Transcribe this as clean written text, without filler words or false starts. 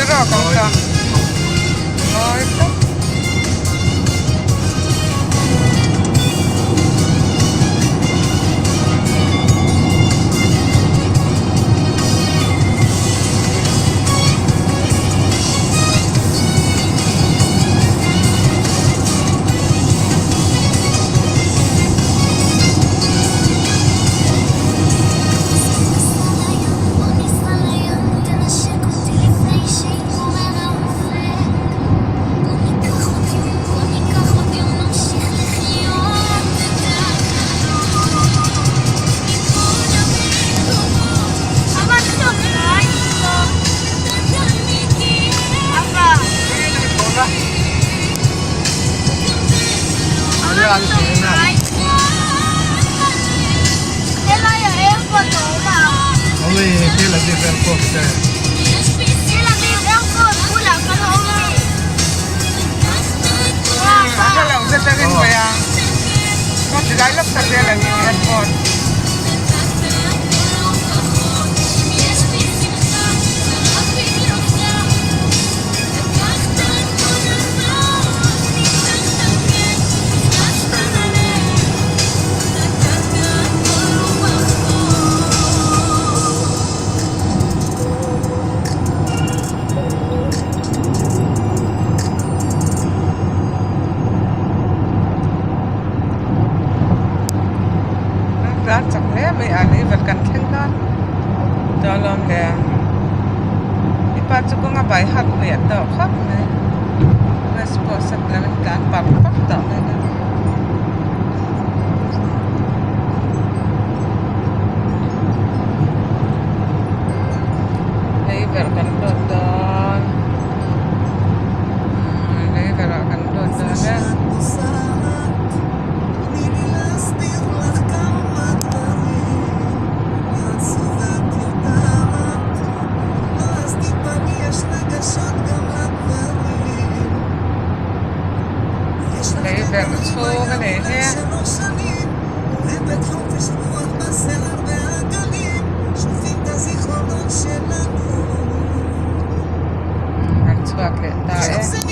Tiraw kawngka mawi tak. Tlan chak hle mai a leiver kan thleng dawn tawh alawm le mipa chu kawnga bai hat hmeh tawh khawp mai bus pawh sat lo in tlan pap pap tawh mai a. Leiver kan lut dawn leiver ah kan lut dawn e. Leiver chhung a nei hle. Kan chhuak leh ta e.